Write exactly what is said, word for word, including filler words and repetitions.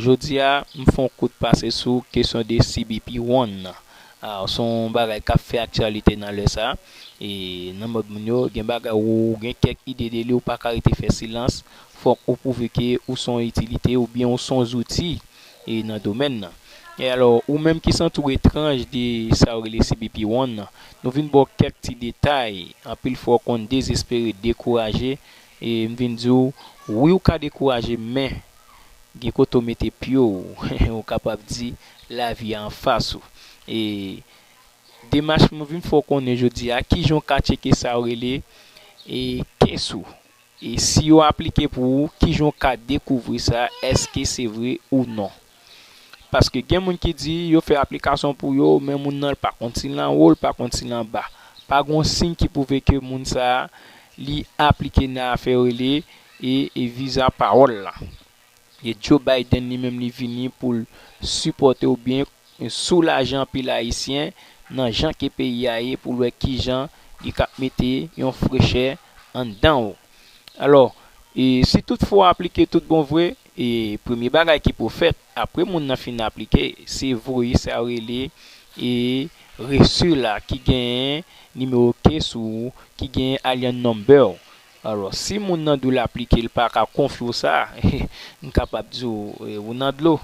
Jodi a, m fè yon kout pase sou kesyon de C B P One nan. A, se yon bagay k ap fè aktyalite nan lè sa. E nan mond moun yo, gen bagay ou gen kèk ide de li, ou pa ka rete fè silans. Fòk ou pwouve ke ou se yon itilite oubyen ou se yon zouti e nan domèn nan. E alò, ou menm ki santi w etranj de sa yo rele C B P One nan, nou vin ba w kèk ti detay. Anpil fwa w konn dezespere, dekouraje, e m vin di w, wi, ou ka dekouraje, men gen kote w mete pye w, ou kapab di lavi a anfas ou. E demach mwen vin fè w konnen jodi a, kijan w ka tcheke sa yo rele e case ou. E si yo aplike pou ou, kijan w ka dekouvri sa, èske se vre ou non. Paske gen moun ki di yo fè aplikasyon pou yo, men moun nan pa konn si l anwo, l pa konn si l anba. Pa gen yon siy ki pwouve ke moun sa a, li aplike nan afè yo rele e, e viza pawòl la. E Joe Biden li menm li vini pou l sipòte oubyen soulaje anpil Ayisyen nan jan ke peyi a ye pou l wè kijan li ka mete yon frechè anndan ou. Alò, e si toutfwa w aplike tout bon vre, e premye bagay ki pou fèt, apre moun nan fin aplike, se voye sa yo rele e resi la ki genyen nimewo case ou, ki genyen alias number ou. Alò, si moun nan di w l aplike, l pa ka konfye w sa, m kapab di w, e, ou nan dlo.